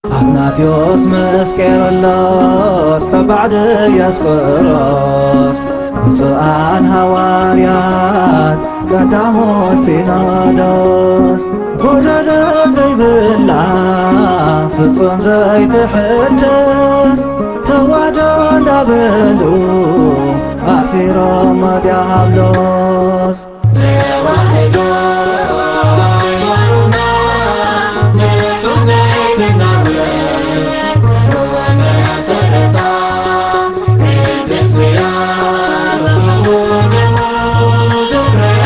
ኣትናቴዎስ ምስ ቄርሎስ ተባዕ ድያስቆሮስ፣ ብፁዓን ሃዋርያት ቀዳሞት ሲኖዶስ፣ ጎደሎ ዘይብላ ፍጹም ዘይትሕደስ ተዋህዶ እንዳበሉ ኣሕፊሮም ዲያብሎስ። ተዋህዶ ሃይማኖትና ንጹህ ትሕትና መሰረታ ቅድስት እያ ብኽቡር ደሙ ዙርያ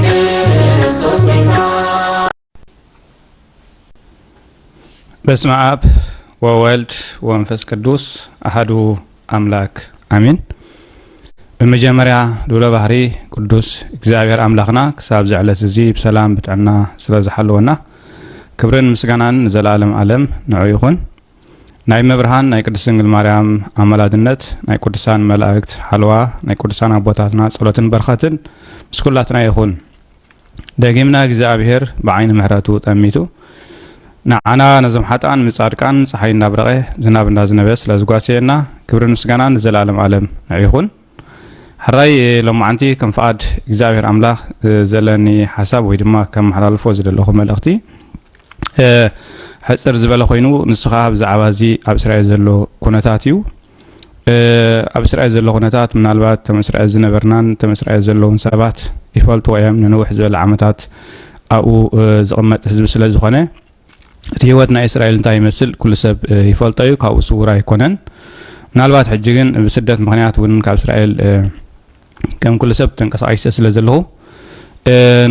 ክርስቶስ ጌታ። በስመ አብ ወወልድ ወመንፈስ ቅዱስ አሐዱ አምላክ አሜን። ብመጀመርያ ልዑለ ባህሪ ቅዱስ እግዚኣብሔር ኣምላኽና ክሳብ እዚ ዕለት እዚ ብሰላም ብጥዕና ስለ ዝሓለወና ክብርን ምስጋናን ንዘለኣለም ዓለም ንዑ ይኹን። ናይ መብርሃን ናይ ቅድስት ድንግል ማርያም ኣማላድነት፣ ናይ ቅዱሳን መላእክት ሓልዋ፣ ናይ ቅዱሳን ኣቦታትና ጸሎትን በረኸትን ምስ ኩላትና ይኹን። ደጊምና እግዚኣብሔር ብዓይኒ ምሕረቱ ጠሚቱ ንዓና ነዞም ሓጥኣን ምጻድቃን ጸሓይ እንዳብረቐ ዝናብ እንዳዝነበ ስለ ዝጓሰየና ክብርን ምስጋናን ንዘለኣለም ዓለም ንዑ ይኹን። ሕራይ ሎማዓንቲ ከም ፍቓድ እግዚኣብሔር ኣምላኽ ዘለኒ ሓሳብ ወይ ድማ ከመሓላልፎ ዝደለኹ መልእኽቲ ሕጽር ዝበለ ኮይኑ ንሱ ኸዓ ብዛዕባ እዚ ኣብ እስራኤል ዘሎ ኩነታት እዩ። ኣብ እስራኤል ዘሎ ኩነታት ምናልባት እቶም እስራኤል ዝነበርናን እቶም እስራኤል ዘለውን ሰባት ይፈልጥዎ እዮም። ንንውሕ ዝበለ ዓመታት ኣብኡ ዝቕመጥ ህዝቢ ስለ ዝኾነ እቲ ህይወት ናይ እስራኤል እንታይ ይመስል ኩሉ ሰብ ይፈልጦ እዩ፣ ካብኡ ስውር ኣይኮነን። ምናልባት ሕጂ ግን ብስደት ምኽንያት እውን ካብ እስራኤል ከም ኩሉ ሰብ ተንቀሳቒሰ ስለ ዘለኹ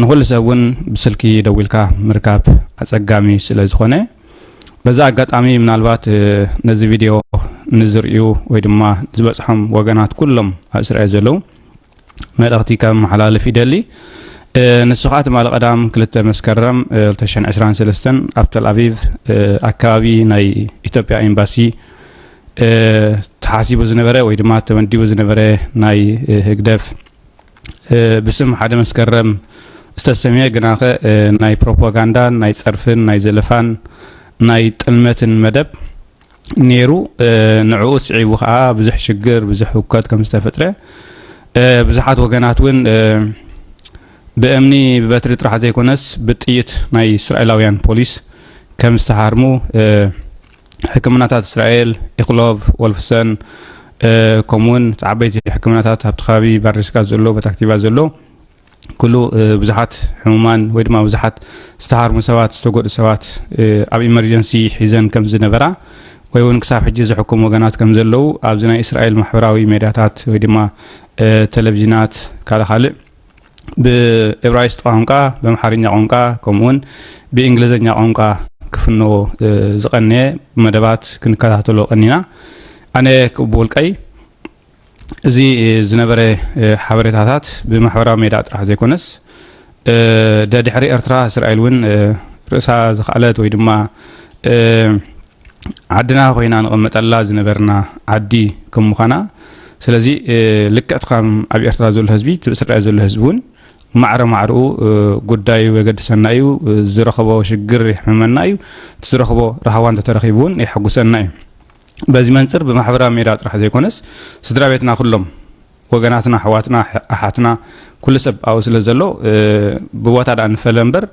ንኹሉ ሰብ እውን ብስልኪ ደዊልካ ምርካብ ኣጸጋሚ ስለ ዝኾነ በዛ ኣጋጣሚ ምናልባት ነዚ ቪድዮ ንዝርእዩ ወይ ድማ ዝበጽሖም ወገናት ኩሎም ኣብ እስራኤል ዘለዉ መልእኽቲ ከመሓላልፍ ይደሊ። ንሱ ከዓ ትማሊ ቀዳም ክልተ መስከረም ክልተ ሽሕን ዕስራን ሰለስተን ኣብ ተል ኣቪቭ ኣካባቢ ናይ ኢትዮጵያ ኤምባሲ ተሓሲቡ ዝነበረ ወይ ድማ ተመዲቡ ዝነበረ ናይ ህግደፍ ብስም ሓደ መስከረም ዝተሰምየ ግናኸ ናይ ፕሮፓጋንዳን ናይ ጸርፍን ናይ ዘለፋን ናይ ጥልመትን መደብ ነይሩ። ንዕኡ ስዒቡ ከዓ ብዙሕ ሽግር ብዙሕ ህውከት ከም ዝተፈጥረ ብዙሓት ወገናት እውን ብእምኒ ብበትሪ ጥራሕ ዘይኮነስ ብጥይት ናይ እስራኤላውያን ፖሊስ ከም ዝተሃርሙ ሕክምናታት እስራኤል ኢክሎቭ ወልፍሰን ከምኡውን እቲ ዓበይቲ ሕክምናታት ኣብቲ ከባቢ ባሪስካ ዘሎ በታክቲባ ዘሎ ኩሉ ብዙሓት ሕሙማን ወይ ድማ ብዙሓት ዝተሃርሙ ሰባት ዝተጎዱ ሰባት ኣብ ኢመርጀንሲ ሒዘን ከም ዝነበራ ወይ እውን ክሳብ ሕጂ ዝሕክሙ ወገናት ከም ዘለዉ ኣብዚ ናይ እስራኤል ማሕበራዊ ሜድያታት ወይ ድማ ቴሌቪዥናት ካልእ ካልእ ብእብራይስጥ ቋንቋ ብኣምሓርኛ ቋንቋ ከምኡውን ብእንግሊዝኛ ቋንቋ ክፍኖ ዝቐነየ መደባት ክንከታተሎ ቀኒና። ኣነ ብውልቀይ እዚ ዝነበረ ሓበሬታታት ብማሕበራዊ ሜዳ ጥራሕ ዘይኮነስ ደድሕሪ ኤርትራ እስራኤል እውን ርእሳ ዝኸኣለት ወይ ድማ ዓድና ኮይና ንቐመጠላ ዝነበርና ዓዲ ከም ምዃና ስለዚ ልክዕቲ ከም ኣብ ኤርትራ ዘሎ ህዝቢ እቲ እስራኤል ዘሎ ህዝቢ እውን ማዕረ ማዕርኡ ጉዳዩ የገድሰና እዩ። ዝረኸቦ ሽግር የሕምመና እዩ። እቲ ዝረኽቦ ረሃዋ እንተተረኺቡ እውን የሐጉሰና እዩ። በዚ መንፅር ብማሕበራዊ ሜዳ ጥራሕ ዘይኮነስ ስድራ ቤትና ኩሎም ወገናትና ኣሕዋትና ኣሓትና ኩሉ ሰብ ኣብኡ ስለ ዘሎ ብቦታ ዳኣ ንፈለ እምበር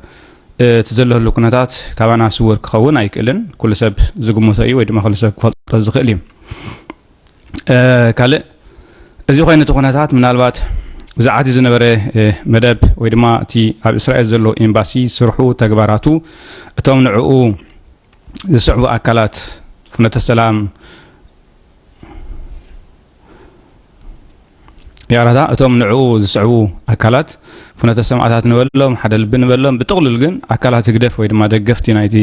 እቲ ዘለህሉ ኩነታት ካባና ስውር ክኸውን ኣይክእልን። ኩሉ ሰብ ዝግምቶ እዩ ወይ ድማ ኩሉ ሰብ ክፈልጦ ዝኽእል እዩ። ካልእ እዚ ኮይኑ እቲ ኩነታት ምናልባት ዝዓት ዝነበረ መደብ ወይ ድማ እቲ ኣብ እስራኤል ዘሎ ኤምባሲ ስርሑ ተግባራቱ እቶም ንዕኡ ዝስዕቡ ኣካላት ፍኖተ ሰላም ያራታ እቶም ንዕኡ ዝስዕቡ ኣካላት ፍኖተ ሰማእታት ንበሎም ሓደ ልቢ ንበሎም ብጥቕሉል ግን ኣካላት ህግደፍ ወይ ድማ ደገፍቲ ናይቲ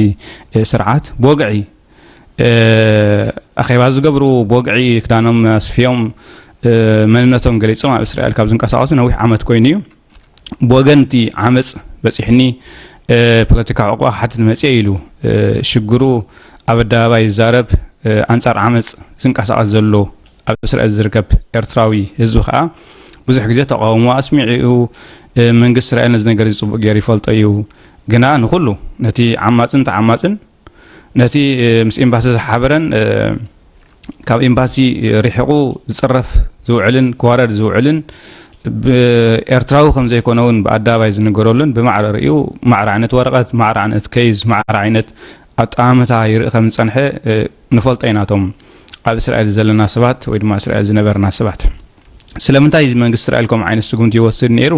ስርዓት ብወግዒ ኣኼባ ዝገብሩ ብወግዒ ክዳኖም ኣስፍዮም መንነቶም ገሊጾም ኣብ እስራኤል ካብ ዝንቀሳቐሱ ነዊሕ ዓመት ኮይኑ እዩ። ብወገን እቲ ዓመፅ በፂሕኒ ፖለቲካዊ ዕቑባ ክሓትት መፅየ ኢሉ ሽግሩ ኣብ ኣደባባይ ይዛረብ ኣንፃር ዓመፅ ዝንቀሳቐስ ዘሎ ኣብ እስራኤል ዝርከብ ኤርትራዊ ህዝቢ ከዓ ብዙሕ ግዜ ተቃውሞ ኣስሚዑ እዩ። መንግስቲ እስራኤል ነዚ ነገር እዚ ፅቡቅ ገይሩ ይፈልጦ እዩ። ግና ንኩሉ ነቲ ዓማፅን ተዓማፅን ነቲ ምስ ኤምባሲ ዝሓበረን ካብ ኤምባሲ ርሒቑ ዝፅረፍ ዝውዕልን ክዋረድ ዝውዕልን ኤርትራዊ ከም ዘይኮነ እውን ብኣደባባይ ዝንገረሉን ብማዕረ ርእዩ ማዕረ ዓይነት ወረቐት፣ ማዕረ ዓይነት ኬዝ፣ ማዕረ ዓይነት ኣጠማምታ ይርኢ ከም ዝፀንሐ ንፈልጦ ኢና። እቶም ኣብ እስራኤል ዘለና ሰባት ወይ ድማ እስራኤል ዝነበርና ሰባት ስለምንታይ እዚ መንግስቲ እስራኤል ከምኡ ዓይነት ስጉምቲ ይወስድ ነይሩ?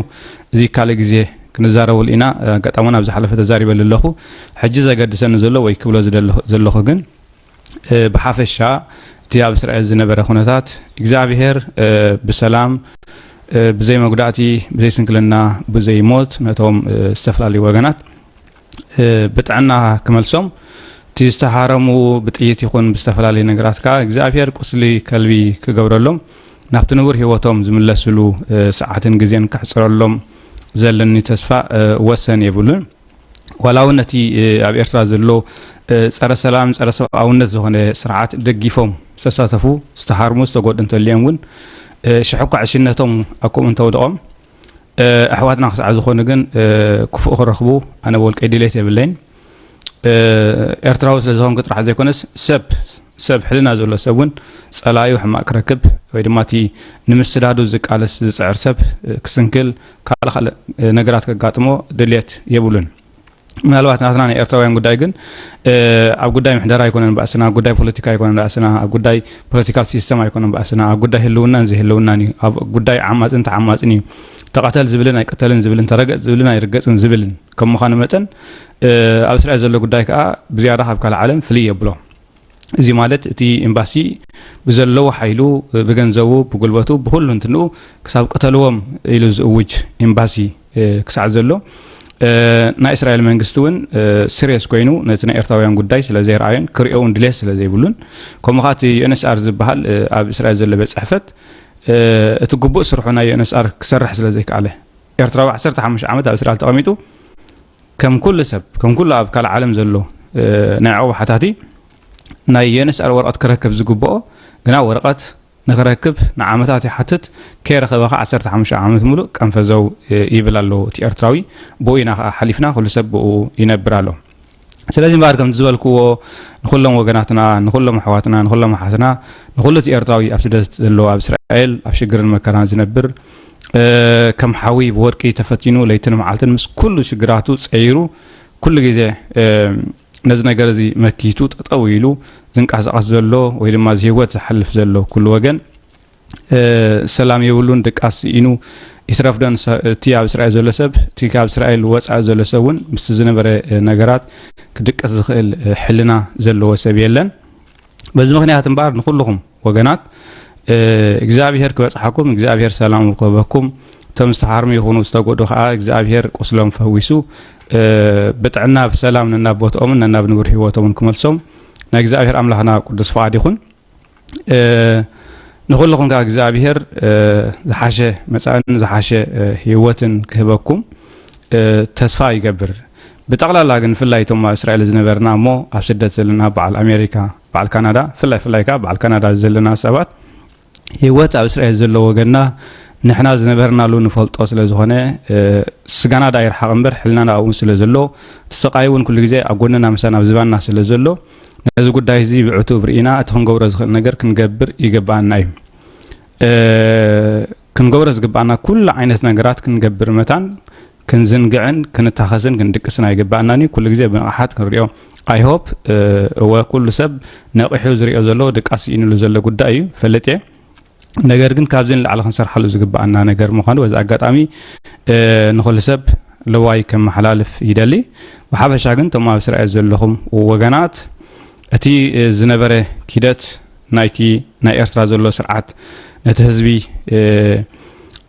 እዚ ካልእ ግዜ ክንዛረበሉ ኢና። ኣጋጣሚ እውን ኣብ ዝሓለፈ ተዛሪበሉ ኣለኹ። ሕጂ ዘገድሰኒ ዘሎ ወይ ክብሎ ዝደለኹ- ዘለኹ ግን ብሓፈሻ እቲ ኣብ እስራኤል ዝነበረ ኩነታት እግዚኣብሄር ብሰላም ብዘይ መጉዳእቲ ብዘይ ስንክልና ብዘይ ሞት ነቶም ዝተፈላለዩ ወገናት ብጥዕና ክመልሶም እቲ ዝተሃረሙ ብጥይት ይኹን ብዝተፈላለዩ ነገራት ከዓ እግዚኣብሄር ቁስሊ ከልቢ ክገብረሎም ናብቲ ንቡር ህይወቶም ዝምለስሉ ሰዓትን ግዜን ከሕፅረሎም ዘለኒ ተስፋ ወሰን የብሉን። ዋላ እውን ነቲ ኣብ ኤርትራ ዘሎ ጸረ ሰላም ጸረ ሰብኣውነት ዝኾነ ስርዓት ደጊፎም ዝተሳተፉ ዝተሃርሙ ዝተጎድኡ እንተልዮም እውን ሽሕኳ ዕሽነቶም ኣኩም እንተውድቖም ኣሕዋትና ክሳዕ ዝኾኑ ግን ክፉእ ክረኽቡ ኣነ ብወልቀይ ድሌት የብለይን። ኤርትራዊ ስለ ዝኾንኩ ጥራሕ ዘይኮነስ ሰብ ሰብ ሕልና ዘሎ ሰብ እውን ጸላዩ ሕማቕ ክረክብ ወይ ድማ እቲ ንምስዳዱ ዝቃለስ ዝጽዕር ሰብ ክስንክል ካልእ ካልእ ነገራት ከጋጥሞ ድልየት የብሉን። ምናልባት ናትና ናይ ኤርትራውያን ጉዳይ ግን ኣብ ጉዳይ ምሕደራ ኣይኮነን ባእስና፣ ኣብ ጉዳይ ፖለቲካ ኣይኮነን ባእስና፣ ኣብ ጉዳይ ፖለቲካል ሲስተም ኣይኮነን ባእስና፣ ኣብ ጉዳይ ህልውናን ዘይህልውናን እዩ። ኣብ ጉዳይ ዓማፅን ተዓማፅን እዩ። ተቐተል ዝብልን ኣይቀተልን ዝብልን ተረገፅ ዝብልን ኣይርገፅን ዝብልን ከም ምዃኑ መጠን ኣብ እስራኤል ዘሎ ጉዳይ ከዓ ብዝያዳ ካብ ካልእ ዓለም ፍልይ የብሎ። እዚ ማለት እቲ ኤምባሲ ብዘለዎ ሓይሉ ብገንዘቡ ብጉልበቱ ብኩሉ እንትንኡ ክሳብ ቅተልዎም ኢሉ ዝእውጅ ኤምባሲ ክሳዕ ዘሎ ናይ እስራኤል መንግስቲ እውን ስሬስ ኮይኑ ነቲ ናይ ኤርትራውያን ጉዳይ ስለ ዘይረኣዮን ክሪኦ እውን ድሌት ስለ ዘይብሉን ከምኡ ከዓ እቲ ዩኤንኤስኣር ዝበሃል ኣብ እስራኤል ዘሎ ቤት ፅሕፈት እቲ ግቡእ ስርሑ ናይ ዩኤንኤስኣር ክሰርሕ ስለ ዘይከኣለ ኤርትራዊ ዓሰርተ ሓሙሽተ ዓመት ኣብ እስራኤል ተቐሚጡ ከም ኩሉ ሰብ ከም ኩሉ ኣብ ካልእ ዓለም ዘሎ ናይ ዕቑባ ሓታቲ ናይ ዩኤንኤስኣር ወረቐት ክረክብ ዝግብኦ ግና ወረቐት ንክረክብ ንዓመታት ይሓትት ከይረኸበ ከዓ ዓሰርተ ሓሙሽተ ዓመት ሙሉእ ቀንፈዘው ይብል ኣሎ እቲ ኤርትራዊ። ብኡ ኢና ከዓ ሓሊፍና ኩሉ ሰብ ብኡ ይነብር ኣሎ። ስለዚ እምበኣር ከምቲ ዝበልክዎ ንኩሎም ወገናትና ንኩሎም ኣሕዋትና ንኩሎም ኣሓትና ንኩሉ እቲ ኤርትራዊ ኣብ ስደት ዘሎ ኣብ እስራኤል ኣብ ሽግርን መከራን ዝነብር ከም ሓዊ ብወርቂ ተፈቲኑ ለይትን መዓልትን ምስ ኩሉ ሽግራቱ ፀይሩ ኩሉ ግዜ ነዚ ነገር እዚ መኪቱ ጠጠው ኢሉ ዝንቀሳቐስ ዘሎ ወይ ድማ እዚ ህይወት ዝሓልፍ ዘሎ ኩሉ ወገን ሰላም የብሉን። ድቃስ ስኢኑ ይትረፍ ዶ እቲ ኣብ እስራኤል ዘሎ ሰብ እቲ ካብ እስራኤል ወፃኢ ዘሎ ሰብ እውን ምስቲ ዝነበረ ነገራት ክድቅስ ዝኽእል ሕልና ዘለዎ ሰብ የለን። በዚ ምኽንያት እምበኣር ንኩልኹም ወገናት እግዚኣብሄር ክበፅሓኩም እግዚኣብሄር ሰላሙ ክህበኩም እቶም ዝተሃርሙ ይኹኑ ዝተጎዱ ከዓ እግዚኣብሄር ቁስሎም ፈዊሱ ብጥዕና ብሰላም ነናብ ቦትኦምን ነናብ ንቡር ህይወቶምን ክመልሶም ናይ እግዚኣብሄር ኣምላኽና ቅዱስ ፍቓድ ይኹን። ንኹልኹም ከዓ እግዚኣብሄር ዝሓሸ መፃእን ዝሓሸ ህይወትን ክህበኩም ተስፋ ይገብር። ብጠቕላላ ግን ብፍላይ እቶም ኣብ እስራኤል ዝነበርና እሞ ኣብ ስደት ዘለና በዓል ኣሜሪካ በዓል ካናዳ ብፍላይ ብፍላይ ከዓ በዓል ካናዳ ዘለና ሰባት ህይወት ኣብ እስራኤል ዘሎ ወገንና ንሕና ዝነበርናሉ ንፈልጦ ስለ ዝኾነ ስጋና ዳ ይርሓቕ እምበር ሕልናና ኣብኡ ስለ ዘሎ እቲ ስቓይ እውን ኩሉ ግዜ ኣብ ጎንና ምሳና ኣብ ዝባንና ስለ ዘሎ ነዚ ጉዳይ እዚ ብዕቱብ ርኢና እቲ ክንገብሮ ዝኽእል ነገር ክንገብር ይግብኣና እዩ። ክንገብሮ ዝግብኣና ኩሉ ዓይነት ነገራት ክንገብር መታን ክንዝንግዕን ክንታኸስን ክንድቅስን ኣይግብኣናን እዩ። ኩሉ ግዜ ብንቕሓት ክንሪኦ I hope እወ ኩሉ ሰብ ነቒሑ ዝሪኦ ዘሎ ድቃስ ስኢንሉ ዘሎ ጉዳይ እዩ ፈልጥ እየ። ነገር ግን ካብዚ ንላዕሊ ክንሰርሓሉ ዝግብኣና ነገር ምዃኑ በዚ ኣጋጣሚ ንኹሉ ሰብ ለዋይ ከመሓላልፍ ይደሊ። ብሓፈሻ ግን እቶም ኣብ እስራኤል ዘለኹም ወገናት እቲ ዝነበረ ኪደት ናይቲ ናይ ኤርትራ ዘሎ ስርዓት ነቲ ህዝቢ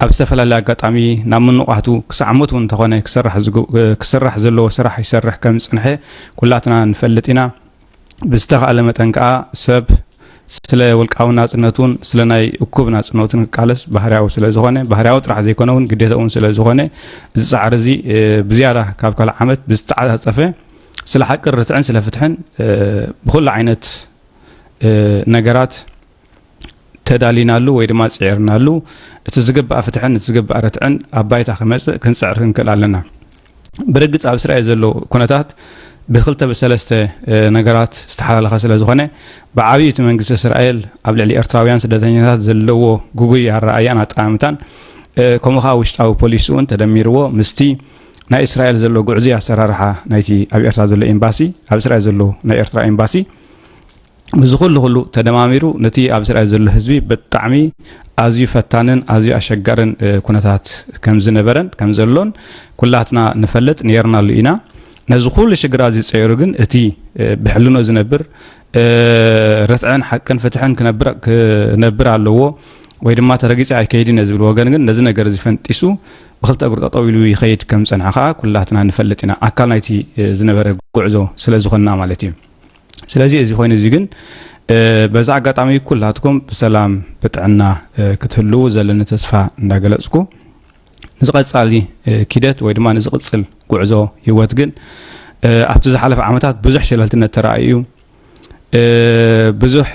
ኣብ ዝተፈላለየ ኣጋጣሚ ናብ ምንቋቱ ክሳዕ ሞት እውን እንተኾነ ክስራሕ ዘለዎ ስራሕ ይሰርሕ ከም ዝፅንሐ ኩላትና ንፈልጥ ኢና። ብዝተኻእለ መጠን ከዓ ሰብ ስለ ውልቃዊ ናፅነቱን ስለ ናይ እኩብ ናፅነቱን ክቃለስ ባህርያዊ ስለ ዝኾነ ባህርያዊ ጥራሕ ዘይኮነ እውን ግዴታ እውን ስለ ዝኾነ እዚ ፃዕሪ እዚ ብዝያዳ ካብ ካልእ ዓመት ብዝተዓፃፀፈ ስለ ሓቅን ርትዕን ስለ ፍትሕን ብኩሉ ዓይነት ነገራት ተዳሊናሉ ወይ ድማ ፅዒርናሉ እቲ ዝግባእ ፍትሕን እቲ ዝግባእ ርትዕን ኣብ ባይታ ክመፅእ ክንፅዕር ክንክእል ኣለና። ብርግፅ ኣብ እስራኤል ዘሎ ኩነታት ብክልተ ብሰለስተ ነገራት ዝተሓላለኸ ስለ ዝኾነ፣ ብዓብዩ እቲ መንግስቲ እስራኤል ኣብ ልዕሊ ኤርትራውያን ስደተኛታት ዘለዎ ግጉይ ኣረኣእያን ኣጠማምታን፣ ከምኡ ከዓ ውሽጣዊ ፖሊሲኡን ተደሚርዎ ምስቲ ናይ እስራኤል ዘሎ ጉዕዚ ኣሰራርሓ ናይቲ ኣብ ኤርትራ ዘሎ ኤምባሲ፣ ኣብ እስራኤል ዘሎ ናይ ኤርትራ ኤምባሲ፣ እዚ ኩሉ ኩሉ ተደማሚሩ ነቲ ኣብ እስራኤል ዘሎ ህዝቢ ብጣዕሚ ኣዝዩ ፈታንን ኣዝዩ ኣሸጋርን ኩነታት ከም ዝነበረን ከም ዘሎን ኩላትና ንፈልጥ ነይርናሉ ኢና። ነዚ ኩሉ ሽግራት እዚ ጸይሩ ግን እቲ ብሕልኖ ዝነብር ርትዕን ሓቅን ፍትሕን ክነብር ኣለዎ ወይ ድማ ተረጊጸ ኣይከይድን እየ ዝብል ወገን ግን ነዚ ነገር እዚ ፈንጢሱ ብክልተ እግሩ ጠጠው ኢሉ ይኸይድ ከም ዝጸንሐ ከዓ ኩላትና ንፈልጥ ኢና። ኣካል ናይቲ ዝነበረ ጉዕዞ ስለ ዝኾንና ማለት እዩ። ስለዚ እዚ ኮይኑ እዚ ግን በዛ ኣጋጣሚ ኩላትኩም ብሰላም ብጥዕና ክትህልዉ ዘለኒ ተስፋ እንዳገለጽኩ ንዝቐጻሊ ኪደት ወይ ድማ ንዝቕጽል ጉዕዞ ህይወት ግን ኣብቲ ዝሓለፈ ዓመታት ብዙሕ ሸለልትነት ተራእዩ እዩ። ብዙሕ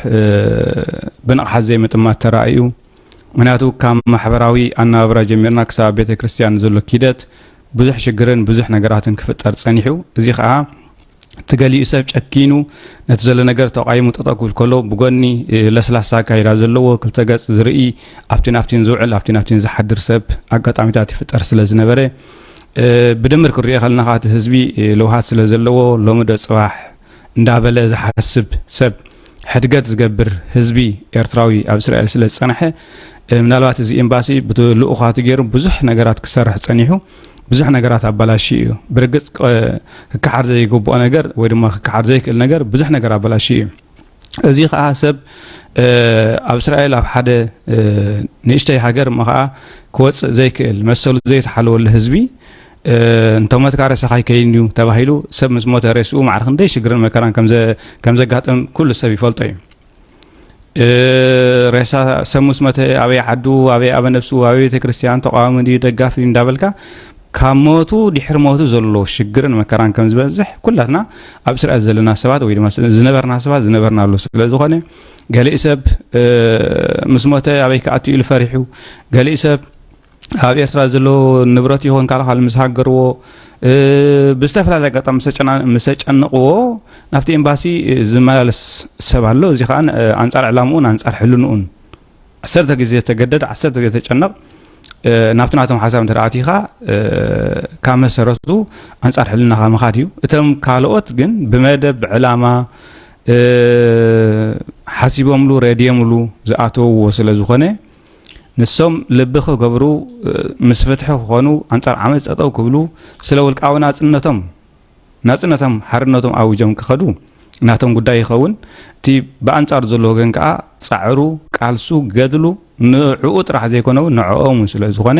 ብንቕሓት ዘይምጥማት ተራእዩ። ምክንያቱ ካብ ማሕበራዊ ኣነባብራ ጀሚርና ክሳብ ቤተ ክርስቲያን ዘሎ ኪደት ብዙሕ ሽግርን ብዙሕ ነገራትን ክፍጠር ጸኒሑ። እዚ ከዓ እቲ ገሊኡ ሰብ ጨኪኑ ነቲ ዘሎ ነገር ተቃይሙ ጠጠው ክብል ከሎ ብጎኒ ለስላሳ ኣካይዳ ዘለዎ ክልተ ገጽ ዝርኢ ኣብቲ ናብቲን ዝውዕል ኣብቲ ናብቲን ዝሓድር ሰብ ኣጋጣሚታት ይፍጠር ስለ ዝነበረ ብድምር ክሪኦ ከለና ከዓ እቲ ህዝቢ ለውሃት ስለ ዘለዎ ሎሚ ዶ ጽባሕ እንዳበለ ዝሓስብ ሰብ ሕድገት ዝገብር ህዝቢ ኤርትራዊ ኣብ እስራኤል ስለ ዝጸንሐ ምናልባት እዚ ኤምባሲ ብልኡኻቱ ገይሩ ብዙሕ ነገራት ክሰርሕ ጸኒሑ ብዙሕ ነገራት ኣባላሽዩ እዩ። ብርግጽ ክከሓድ ዘይግብኦ ነገር ወይ ድማ ክከሓድ ዘይክእል ነገር ብዙሕ ነገር ኣባላሽዩ እዩ። እዚ ከዓ ሰብ ኣብ እስራኤል ኣብ ሓደ ንእሽተይ ሃገር እሞ ከዓ ክወፅእ ዘይክእል መሰሉ ዘይተሓለወሉ ህዝቢ እንተሞትካ ሬሳኻ ኣይከይን እዩ ተባሂሉ ሰብ ምስ ሞተ ሬስኡ ማዕረ ክንደይ ሽግርን መከራን ከም ዘጋጥም ኩሉ ሰብ ይፈልጦ እዩ። ሬሳ ሰብ ምስ ሞተ ኣበይ ዓዱ ኣበይ ኣበ ነብሱ ኣበይ ቤተ ክርስቲያን ተቃዋሚ ድዩ ደጋፊ ድዩ እንዳበልካ ካብ ሞቱ ድሕሪ ሞቱ ዘሎ ሽግርን መከራን ከም ዝበዝሕ ኩላትና ኣብ እስራኤል ዘለና ሰባት ወይ ድማ ዝነበርና ሰባት ዝነበርናሉ ስለ ዝኾነ ገሊእ ሰብ ምስ ሞተ ኣበይ ክኣቱ ኢሉ ፈሪሑ ገሊእ ሰብ ኣብ ኤርትራ ዘሎ ንብረት ይኹን ካልእ ምስ ሃገርዎ ብዝተፈላለየ ኣጋጣሚ ምስ ኣጨነቕዎ ናብቲ ኤምባሲ ዝመላለስ ሰብ ኣሎ። እዚ ከዓ ኣንጻር ዕላምኡን ኣንጻር ሕልንኡን ዓሰርተ ግዜ ተገደድ ዓሰርተ ግዜ ተጨነቕ ናብቲ ናቶም ሓሳብ እንተ ኣቲኻ ካብ መሰረቱ ኣንጻር ሕልናኻ ምኻድ እዩ። እቶም ካልኦት ግን ብመደብ ብዕላማ ሓሲቦምሉ ረድዮምሉ ዝኣተውዎ ስለ ዝኾነ ንሶም ልቢ ክገብሩ ምስ ፍትሒ ክኾኑ ኣንጻር ዓመፅ ጠጠው ክብሉ ስለ ውልቃዊ ናፅነቶም ናፅነቶም ሓርነቶም ኣውጆም ክኸዱ ናቶም ጉዳይ ይኸውን። እቲ ብኣንጻር ዘሎ ወገን ከዓ ፃዕሩ ቃልሱ ገድሉ ንዕኡ ጥራሕ ዘይኮነ እውን ንዕኦም እውን ስለ ዝኾነ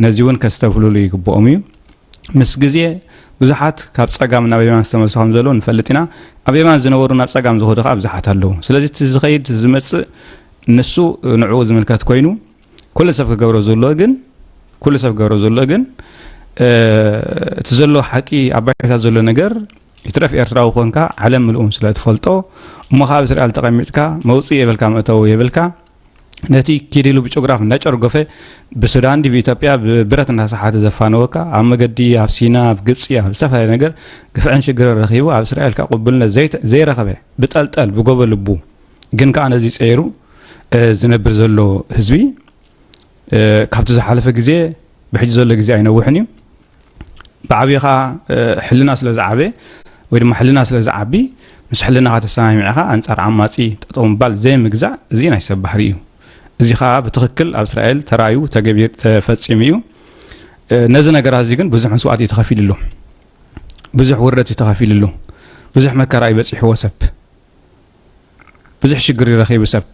ነዚ እውን ከስተብህሉሉ ይግብኦም እዩ። ምስ ግዜ ብዙሓት ካብ ጸጋም ናብ የማን ዝተመልሱ ከም ዘለዉ ንፈልጥ ኢና። ኣብ የማን ዝነበሩ ናብ ጸጋም ዝኸዱ ከዓ ብዙሓት ኣለዉ። ስለዚ እቲ ዝኸይድ ዝመጽእ ንሱ ንዕኡ ዝምልከት ኮይኑ ኩሉ ሰብ ክገብሮ ዘሎ ግን ኩሉ ሰብ ክገብሮ ዘሎ ግን እቲ ዘሎ ሓቂ ኣብ ባይታ ዘሎ ነገር ይትረፍ ኤርትራዊ ኮንካ ዓለም ምልኡን ስለ ትፈልጦ እሞ ካብ እስራኤል ተቐሚጥካ መውፅእ የብልካ መእተዊ የብልካ ነቲ ኪድ ኢሉ ብጭጉራፍ እንዳጨርጎፈ ብሱዳን ድዩ ብኢትዮጵያ ብብረት እንዳሰሓተ ዘፋነወካ ኣብ መገዲ ኣብ ሲና ኣብ ግብፂ ኣብ ዝተፈላለየ ነገር ግፍዕን ሽግርን ረኺቡ ኣብ እስራኤል ከዓ ቅቡልነት ዘይረኸበ ብጠልጠል ብጎበ ልቡ ግን ከዓ ነዚ ፀይሩ ዝነብር ዘሎ ህዝቢ ካብቲ ዝሓለፈ ግዜ ብሕጂ ዘሎ ግዜ ኣይነውሕን እዩ። ብዓብዩ ከዓ ሕልና ስለ ዝዓበ ወይ ድማ ሕልና ስለ ዝዓቢ ምስ ሕልናኻ ተሰማሚዕኻ ኣንጻር ዓማጺ ጠጠው ምባል ዘይምግዛእ እዚ ናይ ሰብ ባህሪ እዩ። እዚ ከዓ ብትኽክል ኣብ እስራኤል ተራእዩ ተፈጺሙ እዩ። ነዚ ነገራት እዚ ግን ብዙሕ መስዋእቲ እዩ ተኸፊልሉ፣ ብዙሕ ውርደት እዩ ተኸፊልሉ፣ ብዙሕ መከራ እዩ በፂሕዎ ሰብ። ብዙሕ ሽግር ይረኺቡ ሰብ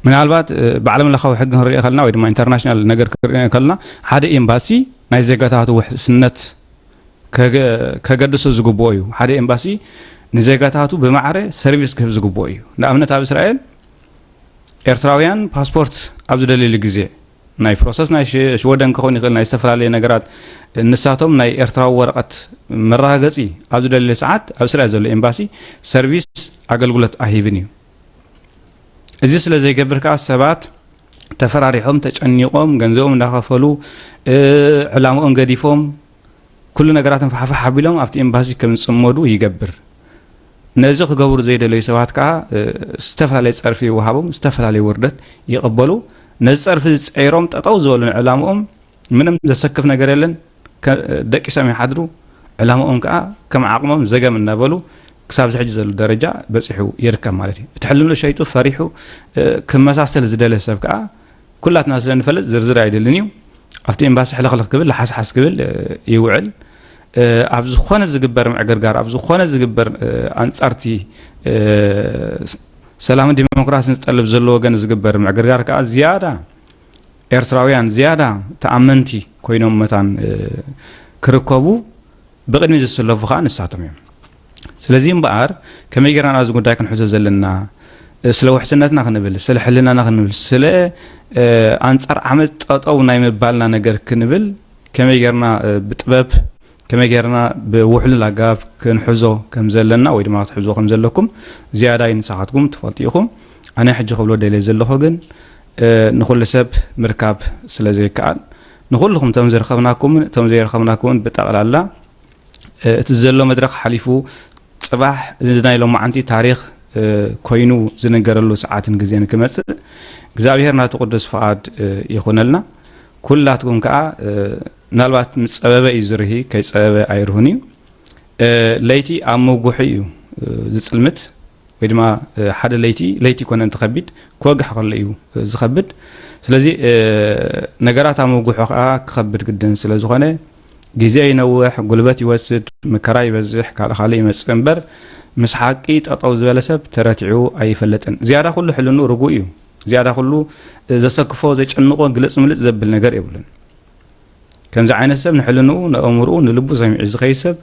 ምናልባት ብዓለም ለኻዊ ሕጊ ክንሪኦ ከለና ወይ ድማ ኢንተርናሽናል ነገር ክንሪኦ ከለና ሓደ ኤምባሲ ናይ ዜጋታቱ ውሕስነት ከገድሶ ዝግብኦ እዩ። ሓደ ኤምባሲ ንዜጋታቱ ብማዕረ ሰርቪስ ክህብ ዝግብኦ እዩ። ንኣብነት ኣብ እስራኤል ኤርትራውያን ፓስፖርት ኣብ ዝደልይሉ ግዜ ናይ ፕሮሰስ ናይ ሽወደን ክኸውን ይኽእል ናይ ዝተፈላለዩ ነገራት ንሳቶም ናይ ኤርትራዊ ወረቐት መረጋገፂ ኣብ ዝደልዩ ሰዓት ኣብ እስራኤል ዘሎ ኤምባሲ ሰርቪስ ኣገልግሎት ኣይህብን እዩ። እዚ ስለ ዘይገብር ከዓ ሰባት ተፈራሪሖም ተጨኒቖም ገንዘቦም እንዳኸፈሉ ዕላምኦም ገዲፎም ኩሉ ነገራቶም ፋሕፋሕ ኣቢሎም ኣብቲ ኤምባሲ ከም ዝጽመዱ ይገብር። ነዚ ክገብሩ ዘይደለዩ ሰባት ከኣ፣ እ፣ ዝተፈላለየ ጸርፊ ይወሃቦም፣ ዝተፈላለየ ውርደት ይቕበሉ። ነዚ ጸርፊ ዝጸይሮም ጠጠው ዝበሉ ንዕላምኦም ምንም ዘሰክፍ ነገር የለን። ከ-፣ ደቂሶም ይሓድሩ። ዕላምኦም ከኣ ከም ዓቕሞም ዘገም እናበሉ ክሳብ እዚ ሕጂ ዘሎ ደረጃ በጺሑ ይርከብ ማለት እዩ። እቲ ሕልንኡ ሸይጡ ፈሪሑ፣ እ፣ ክመሳሰል ዝደለ ሰብ ከኣ ኩላትና ስለ ንፈልጥ ዝርዝር ኣይደልን እዩ። ኣብቲ ኤምባሲ ሕልኽልኽ ክብል፣ ለሓስሓስ ክብል፣ እ፣ ይውዕል። እ፣ ኣብ ዝኾነ ዝግበር ምዕግርጋር፣ ኣብ ዝኾነ ዝግበር፣ እ፣ ኣንጻርቲ፣ እ፣ ስ-፣ ሰላምን ዲሞክራሲን ዝጠልብ ዘሎ ወገን ዝግበር ምዕግርጋር ከኣ ዝያዳ ኤርትራውያን ዝያዳ ተኣመንቲ ኮይኖም መታን፣ እ፣ ክርከቡ ብቕድሚ ዝስለፉ ከኣ ንሳቶም እዮም። ስለዚ እምበኣር ከመይ ጌርና ኣብዚ ጉዳይ ክንሕዞ ዘለና፣ እ፣ ስለ ውሕስነትና ክንብል፣ ስለ ሕልናና ክንብል፣ ስለ፣ እ፣ ኣንጻር ዓመጽ ጠጠው ናይ ምባልና ነገር ክንብል ከመይ ጌርና፣ እ፣ ብጥበብ፣ ከመይ ጌርና ብውሕሉል ኣገባብ ክንሕዞ ከም ዘለና ወይ ድማ ክትሕዞ ከም ዘለኩም ዝያዳይ ንስኻትኩም ትፈልጡ ኢኹም። ኣነ ሕጂ ክብሎ ደልየ ዘለኹ ግን፣ እ፣ ንኹሉ ሰብ ምርካብ ስለ ዘይከኣል፣ ንኹልኹም እቶም ዝረኸብናኩምን እቶም ዘይረኸብናኩምን ብጠቕላላ፣ እ፣ እቲ ዘሎ መድረኽ ሓሊፉ፣ ጽባሕ እዚ ናይ ሎማዓንቲ ታሪኽ፣ እ፣ ኮይኑ ዝንገረሉ ሰዓትን ግዜን ክመጽእ እግዚኣብሔር ናቱ ቅዱስ ፍቓድ፣ እ፣ ይኹነልና። ኩላትኩም ከኣ፣ እ፣ ምናልባት ምስ ጸበበ እዩ ዝርሂ፣ ከይጸበበ ኣይርህን እዩ። እ፣ ለይቲ ኣብ ምጉሑ እዩ፣ እ፣ ዝጽልምት፣ ወይ ድማ፣ እ፣ ሓደ ለይቲ፣ ለይቲ ኮነ እንተ ከቢድ፣ ክወግሕ ከሎ እዩ፣ እ፣ ዝኸብድ። ስለዚ፣ እ፣ ነገራት ኣብ ምጉሑ ከኣ ክኸብድ ግድን ስለ ዝኾነ፣ ግዜ ይነውሕ፣ ጉልበት ይወስድ፣ መከራ ይበዝሕ፣ ካልእ ካልእ ይመጽእ እምበር፣ ምስ ሓቂ ጠጠው ዝበለ ሰብ ተረቲዑ ኣይፈልጥን። ዝያዳ ኩሉ ሕልንኡ ርጉእ እዩ። ዝያዳ ኩሉ፣ እ፣ ዘሰክፎ፣ ዘጨንቆ፣ ግልጽ ምልጽ ዘብል ነገር የብሉን። ከምዚ ዓይነት ሰብ ንሕልንኡ፣ ንእምርኡ፣ ንልቡ ሰሚዑ ዝኸይድ ሰብ፣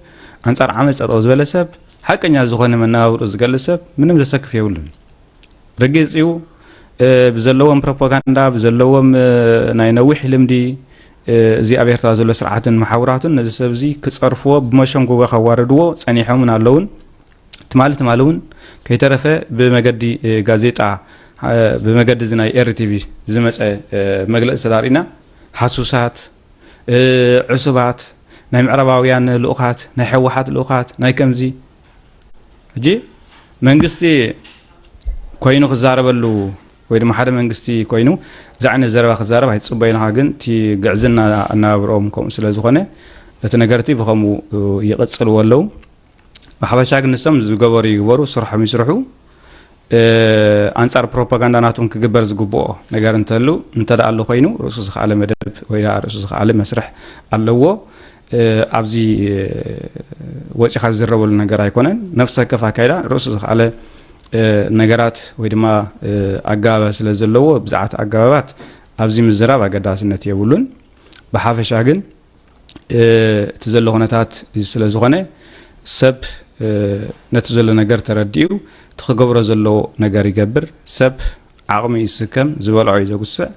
ኣንጻር ዓመጽ ጠጠው ዝበለ ሰብ፣ ሓቀኛ ዝኾነ መነባብርኡ ዝገልጽ ሰብ፣ ምንም ዘሰክፍ የብሉን። ርግጽ እዩ፣ እ፣ ብዘለዎም ፕሮፓጋንዳ፣ ብዘለዎም፣ እ፣ ናይ ነዊሕ ልምዲ፣ እ፣ እዚ ኣብ ኤርትራ ዘሎ ስርዓትን መሓውራቱን ነዚ ሰብ እዚ ክጸርፍዎ፣ ብመሸንጎጓ ከዋርድዎ ጸኒሖምን ኣለውን። ትማሊ ትማሊ እውን ከይተረፈ ብመገዲ፣ እ፣ ጋዜጣ፣ እ፣ ብመገዲ እዚ ናይ ኤር ቲ ቪ ዝመጸ፣ እ፣ መግለጺ ተዳሪእና፣ ሃሱሳት፣ እ፣ ዕሱባት፣ ናይ ምዕራባውያን ልኡኻት፣ ናይ ህወሓት ልኡኻት፣ ናይ ከምዚ። ሕጂ መንግስቲ ኮይኑ ክዛረበሉ ወይ ድማ ሓደ መንግስቲ ኮይኑ እዚ ዓይነት ዘረባ ክዛረብ ኣይትጽበዩን ኢኻ። ግን እቲ ግዕዝና ኣነባብርኦም ከምኡ ስለ ዝኾነ፣ እቲ ነገር እቲ ብኸምኡ ይቕጽልዎ ኣለዉ። ብሓፈሻ ግን ንሶም ዝገበሩ ይግበሩ፣ ስርሖም ይስርሑ። እ፣ ኣንጻር ፕሮፓጋንዳ ናቶም ክግበር ዝግብኦ ነገር እንተሉ፣ እንተ ደኣ ኣሎ ኮይኑ፣ ርእሱ ዝኸኣለ መደብ ወይ ደኣ ርእሱ ዝኸኣለ መስርሕ ኣለዎ። እ፣ ኣብዚ፣ እ፣ ወጺኻ ዝዝረበሉ ነገር ኣይኮነን። ነፍሲ ወከፍ ኣካይዳ ርእሱ ዝኸኣለ፣ እ፣ ነገራት ወይ ድማ፣ እ፣ ኣገባባት ስለ ዘለዎ፣ ብዛዕባ ኣገባባት ኣብዚ ምዝራብ ኣገዳስነት የብሉን። ብሓፈሻ ግን፣ እ፣ እቲ ዘሎ ኩነታት እዚ ስለ ዝኾነ፣ ሰብ፣ እ፣ ነቲ ዘሎ ነገር ተረዲኡ እቲ ክገብሮ ዘለዎ ነገር ይገብር። ሰብ ዓቕሚ ይስከም፣ ዝበልዖ እዩ ዘጉስዕ።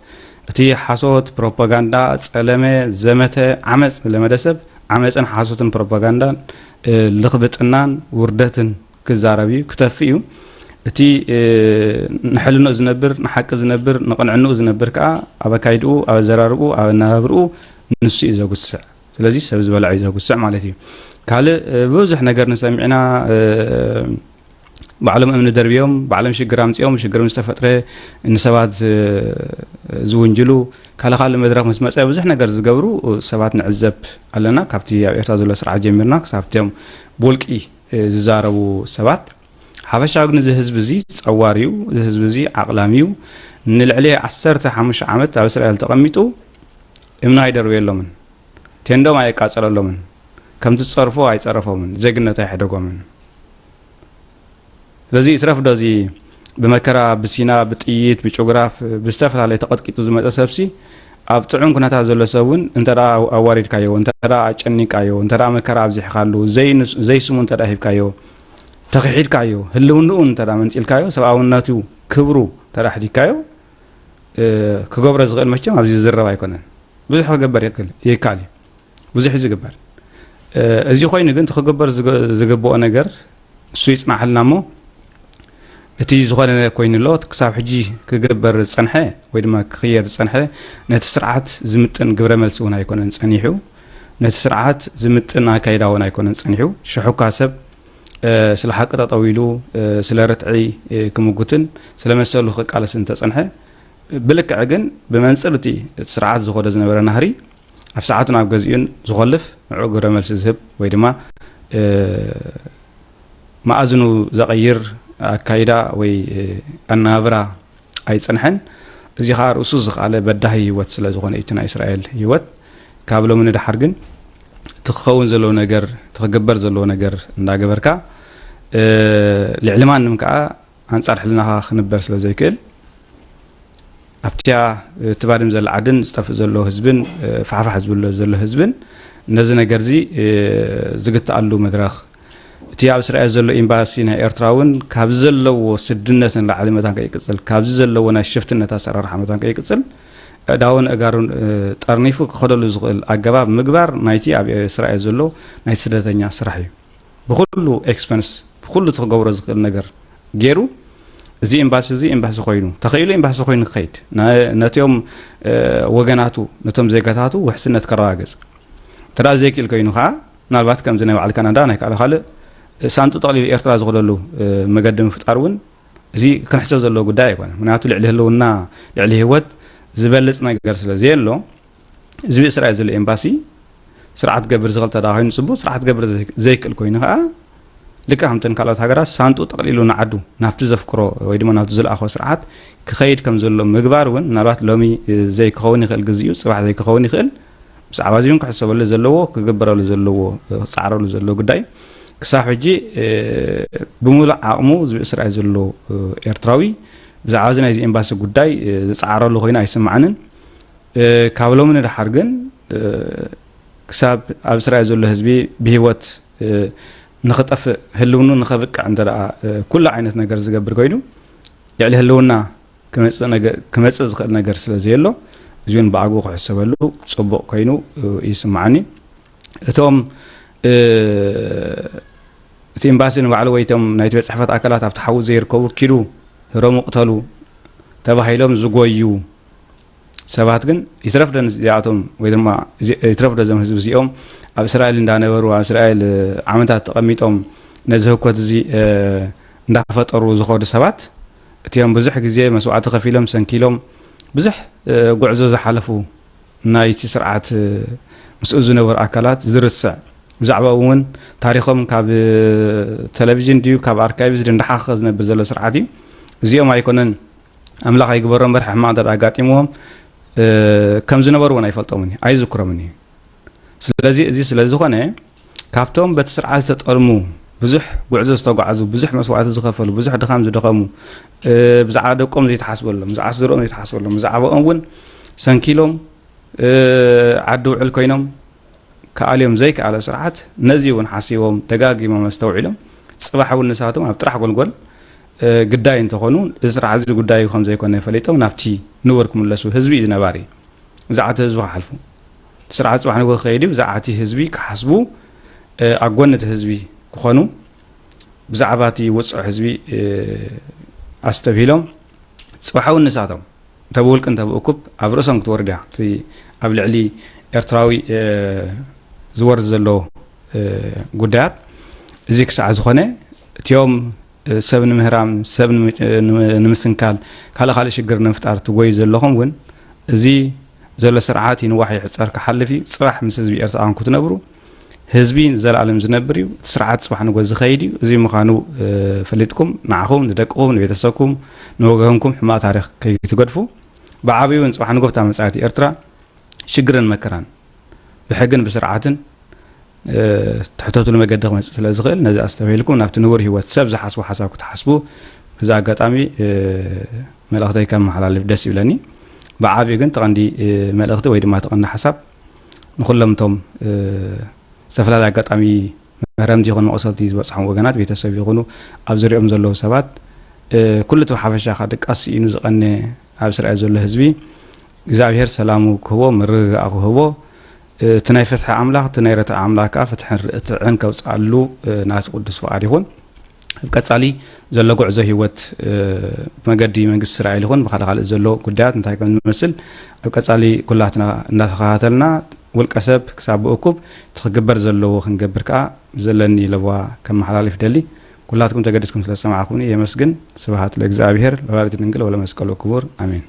እቲ ሓሶት፣ ፕሮፓጋንዳ፣ ጸለመ፣ ዘመተ፣ ዓመጽ ዝለመደ ሰብ ዓመጽን ሓሶትን ፕሮፓጋንዳን፣ እ፣ ልኽብጥናን ውርደትን ክዛረብ እዩ፣ ክተፍእ እዩ። እቲ፣ እ፣ ንሕልንኡ ዝነብር፣ ንሓቂ ዝነብር፣ ንቕንዕንኡ ዝነብር ከኣ ኣብ ኣካይድኡ፣ ኣብ ኣዘራርብኡ፣ ኣብ ኣነባብርኡ ንሱ እዩ ዘጉስዕ። ስለዚ ሰብ ዝበልዖ እዩ ዘጉስዕ ማለት እዩ። ካልእ፣ እ፣ ብዙሕ ነገር ንሰሚዕና፣ እ፣ ባዕሎም እምኒ ደርብዮም፣ ባዕሎም ሽግር ኣምጺኦም፣ ሽግር ምስ ተፈጥረ ንሰባት ዝ-፣ ዝውንጅሉ፣ ካልእ ካልእ መድረኽ ምስ መጸ ብዙሕ ነገር ዝገብሩ ሰባት ንዕዘብ ኣለና። ካብቲ ኣብ ኤርትራ ዘሎ ስርዓት ጀሚርና ክሳብ እቶም ብውልቂ፣ እ፣ ዝዛረቡ ሰባት። ሓፈሻዊ ግን እዚ ህዝቢ እዚ ጸዋር እዩ፣ እዚ ህዝቢ እዚ ዓቕላም እዩ። ንልዕሊ ዓሰርተ ሓሙሽተ ዓመት ኣብ እስራኤል ተቐሚጡ እምኒ ኣይደርበየሎምን፣ ቴንዶም ኣየቃጸለሎምን፣ ከምቲ ዝጸርፎ ኣይጸረፎምን፣ ዜግነት ኣይሕደጎምን። ስለዚ ይትረፍ ዶ እዚ ብመከራ፣ ብሲና፣ ብጥይት፣ ብጭጉራፍ፣ ብዝተፈላለየ ተቐጥቂጡ ዝመጸ ሰብሲ ኣብ ጥዑም ኩነታት ዘሎ ሰብ እውን እንተ ደኣ ኣዋሪድካዮ፣ እንተ ደኣ ኣጨኒቃዮ፣ እንተ ደኣ መከራ ኣብዚሕካሉ፣ ዘይንስ-፣ ዘይስሙ እንተ ደኣ ሂብካዮ፣ ተኽሒድካዮ፣ ህልውንኡ እንተ ደኣ መንጺልካዮ፣ ሰብኣውነቱ፣ ክብሩ እንተ ደኣ ኣሕዲግካዮ፣ እ፣ ክገብሮ ዝኽእል መቸም ኣብዚ ዝዝረብ ኣይኮነን። ብዙሕ ክገበር ይክል-፣ ይካል እዩ። ብዙሕ እዩ ዝግበር። እ፣ እዚ ኮይኑ ግን እቲ ክግበር ዝግ-፣ ዝግብኦ ነገር እሱ ይጽናሕልና እሞ፣ እቲ ዝኾነ ኮይኑ ኣሎ፣ እቲ ክሳብ ሕጂ ክግበር ዝጸንሐ ወይ ድማ ክኽየድ ዝጸንሐ ነቲ ስርዓት ዝምጥን ግብረ መልሲ እውን ኣይኮነን ጸኒሑ። ነቲ ስርዓት ዝምጥን ኣካይዳ እውን ኣይኮነን ጸኒሑ። ሽሑኳ ሰብ ስለ ሓቂ ጠጠው ኢሉ ስለ ርትዒ ክምጉትን ስለ መሰሉ ክቃለስ እንተጸንሐ፣ ብልክዕ ግን ብመንጽር እቲ ስርዓት ዝኸዶ ዝነበረ ናህሪ ኣብ ሰዓቱ ናብ ገዚኡን ዝኾልፍ ንዕኡ ግብረ መልሲ ዝህብ ወይ ድማ መኣዝኑ ዘቐይር ኣካይዳ ወይ ኣነባብራ ኣይጸንሐን። እዚ ኸኣ ርእሱ ዝኸኣለ በዳሂ ህይወት ስለ ዝኾነ እቲ ናይ እስራኤል ህይወት ካብ ሎሚ ንደሓር ግን እቲ ክኸውን ዘለዎ ነገር እቲ ክግበር ዘለዎ ነገር እንዳገበርካ ልዕሊ ማንም ከኣ ኣንጻር ሕልናኻ ክንበር ስለ ዘይክእል ኣብቲያ ትባድም ዘላ ዓድን ዝጠፍእ ዘሎ ህዝብን ፋሕፋሕ ዝብል ዘሎ ህዝብን ነዚ ነገር እዚ ዝግትኣሉ መድረኽ እቲ ኣብ እስራኤል ዘሎ ኤምባሲ ናይ ኤርትራ እውን ካብዚ ዘለዎ ስድነት ንላዕሊ መታን ከይቅፅል ካብዚ ዘለዎ ናይ ሽፍትነት ኣሰራርሓ መታን ከይቅፅል ኣእዳውን ኣእጋሩን ጠርኒፉ ክኸደሉ ዝኽእል ኣገባብ ምግባር ናይቲ ኣብ እስራኤል ዘሎ ናይ ስደተኛ ስራሕ እዩ። ብኩሉ ኤክስፐንስ ብኩሉ እቲ ክገብሮ ዝኽእል ነገር ገይሩ እዚ ኤምባሲ እዚ ኤምባሲ ኮይኑ ተኸኢሉ ኤምባሲ ኮይኑ ክኸይድ ነቲኦም ወገናቱ ነቶም ዜጋታቱ ውሕስነት ከረጋግፅ እንተ ዘይክእል ኮይኑ ከዓ ምናልባት ከምዚ ናይ በዓል ካናዳ ናይ ካልእ ካልእ ሳንጡ ጠቕሊሉ ኤርትራ ዝኸደሉ መገዲ ምፍጣር እውን እዚ ክንሕሰብ ዘለዎ ጉዳይ ኣይኮነ። ምክንያቱ ልዕሊ ህልውና ልዕሊ ህይወት ዝበልፅ ነገር ስለ ዘየሎ እዚ ብእስራኤል ዘሎ ኤምባሲ ስርዓት ገብር ዝኽእል ተዳ ኮይኑ ፅቡቅ ስርዓት ገብር ዘይክእል ኮይኑ ከዓ ልክዕ ከምተን ካልኦት ሃገራት ሳንጡ ጠቕሊሉ ንዓዱ ናብቲ ዘፍቅሮ ወይ ድማ ናብቲ ዝለኣኾ ስርዓት ክኸይድ ከም ዘሎ ምግባር እውን ምናልባት ሎሚ ዘይክኸውን ይኽእል ግዜኡ ፅባሕ ዘይክኸውን ይኽእል ብዛዕባ እዚ እውን ክሕሰበሉ ዘለዎ ክግበረሉ ዘለዎ ክፃዕረሉ ዘለዎ ጉዳይ ክሳብ ሕጂ ብምሉእ ዓቕሙ ዝብእስራኤል ዘሎ ኤርትራዊ ብዛዕባ እዚ ናይዚ ኤምባሲ ጉዳይ ዝፃዕረሉ ኮይኑ ኣይስማዕንን። ካብ ሎሚ ንደሓር ግን ክሳብ ኣብ እስራኤል ዘሎ ህዝቢ ብህይወት ንኽጠፍእ ህልውኑ ንኸብቅዕ እንተ ኩሉ ዓይነት ነገር ዝገብር ኮይኑ ልዕሊ ህልውና ክመፅእ ዝኽእል ነገር ስለ ዘየሎ እዚውን ብኣግኡ ክሕሰበሉ ፅቡቕ ኮይኑ ይስማዓኒ። እቶም እቲ ኤምባሲ ንባዕሉ ወይ እቶም ናይቲ ቤት ፅሕፈት ኣካላት ኣብቲ ሓዊ ዘይርከቡ ኪዱ ህረሙ ቅተሉ ተባሂሎም ዝጎዩ ሰባት ግን ይትረፍ ዶ እዚኣቶም ወይ ድማ ይትረፍ ዶ እዞም ህዝቢ እዚኦም ኣብ እስራኤል እንዳነበሩ ኣብ እስራኤል ዓመታት ተቐሚጦም ነዚ ህኮት እዚ እንዳፈጠሩ ዝኸዱ ሰባት እቲኦም ብዙሕ ግዜ መስዋዕቲ ከፊሎም ሰንኪሎም ብዙሕ ጉዕዞ ዝሓለፉ ናይቲ ስርዓት ምስኡ ዝነበሩ ኣካላት ዝርስዕ ብዛዕባኡ እውን ታሪኾም ካብ ቴሌቪዥን ድዩ ካብ ኣርካይቭስ ድዩ እንዳሓኸ ዝነብር ዘሎ ስርዓት እዩ። እዚኦም ኣይኮነን ኣምላኽ ኣይግበሮ እምበር ሕማቕ እንተ ኣጋጢምዎም ከም ዝነበሩ እውን ኣይፈልጦምን እዩ ኣይዝክሮምን እዩ። ስለዚ እዚ ስለ ዝኾነ ካብቶም በቲ ስርዓት ዝተጠልሙ ብዙሕ ጉዕዞ ዝተጓዓዙ ብዙሕ መስዋዕቲ ዝኸፈሉ ብዙሕ ድኻም ዝደኸሙ ብዛዕባ ደቆም ዘይተሓስበሎም ብዛዕባ ስድሮም ዘይተሓስበሎም ብዛዕባኦም እውን ሰንኪሎም ዓዲ ውዕል ኮይኖም ክኣልዮም ዘይከኣለ ስርዓት ነዚ እውን ሓሲቦም ደጋጊሞም ኣስተውዒሎም ፅባሕ እውን ንሳቶም ኣብ ጥራሕ ጎልጎል ግዳይ እንተኾኑ እዚ ስርዓት እዚ ጉዳዩ ከም ዘይኮነ ፈሊጦም ናብቲ ንቡር ክምለሱ ህዝቢ እዩ ዝነባሪ ብዛዕባ እቲ ህዝቢ ክሓልፉ እቲ ስርዓት ፅባሕ ንግሆ ክኸይድ እዩ ብዛዕባ እቲ ህዝቢ ክሓስቡ ኣብ ጎኒ እቲ ህዝቢ ክኾኑ ብዛዕባ እቲ ውፅዕ ህዝቢ ኣስተብሂሎም ፅባሕ እውን ንሳቶም እንተ ብውልቂ እንተ ብእኩብ ኣብ ርእሶም ክትወርድ እያ እቲ ኣብ ልዕሊ ኤርትራዊ ዝወርድ ዘሎ ጉዳያት እዚ ክሳዕ ዝኾነ እቲኦም ሰብ ንምህራም ሰብ ንምስንካል ካልእ ካልእ ሽግር ንምፍጣር ትጎዩ ዘለኹም እውን እዚ ዘሎ ስርዓት ይንዋሕ ይሕፀር ክሓልፍ እዩ ፅባሕ ምስ ህዝቢ ኤርትራ ክትነብሩ ህዝቢ ንዘለኣለም ዝነብር እዩ። እቲ ስርዓት ፅባሕ ንጎ ዝኸይድ እዩ። እዚ ምዃኑ ፈሊጥኩም ንዓኹም፣ ንደቅኹም፣ ንቤተሰብኩም፣ ንወገንኩም ሕማቕ ታሪኽ ከይትገድፉ። ብዓብዩ እውን ፅባሕ ንጎ ብታ መፃኢት ኤርትራ ሽግርን መከራን ብሕግን ብስርዓትን ትሕተትሉ መገዲ ክመፅእ ስለ ዝኽእል ነዚ ኣስተብሂልኩም ናብቲ ንቡር ህይወት ሰብ ዝሓስቡ ሓሳብ ክትሓስቡ በዚ ኣጋጣሚ መልእኽተይ ከመሓላልፍ ደስ ይብለኒ። ብዓብዩ ግን ተቐንዲ መልእኽቲ ወይ ድማ ተቐንዲ ሓሳብ ንኩሎም እቶም ዝተፈላለየ ኣጋጣሚ መህረምቲ ይኹን መቕሰልቲ ዝበፅሖም ወገናት ቤተሰብ ይኹኑ ኣብ ዝሪኦም ዘለዉ ሰባት ኩሉ እቲ ብሓፈሻ ካብ ድቃስ ስኢኑ ዝቐነ ኣብ እስራኤል ዘሎ ህዝቢ እግዚኣብሔር ሰላሙ ክህቦ ምርግጋእ ክህቦ እቲ ናይ ፍትሒ ኣምላኽ እቲ ናይ ርትዒ ኣምላኽ ከዓ ፍትሕን ርትዕን ከውፅኣሉ ናቲ ቅዱስ ፍቓድ ይኹን። ኣብ ቀጻሊ ዘሎ ጉዕዞ ህይወት ብመገዲ መንግስቲ እስራኤል ይኹን ብካልእ ካልእ ዘሎ ጉዳያት እንታይ ከም ዝመስል ኣብ ቀጻሊ ኩላትና እንዳተኸታተልና ውልቀ ሰብ ክሳብ ብእኩብ እቲ ክግበር ዘለዎ ክንገብር ከኣ ዘለኒ ለበዋ ከመሓላልፍ ደሊ። ኩላትኩም ተገዲስኩም ስለ ዝሰማዕኩኒ የመስግን። ስብሃት ለእግዚኣብሔር ወላዲት ድንግል ወለመስቀሉ ክቡር ኣሜን።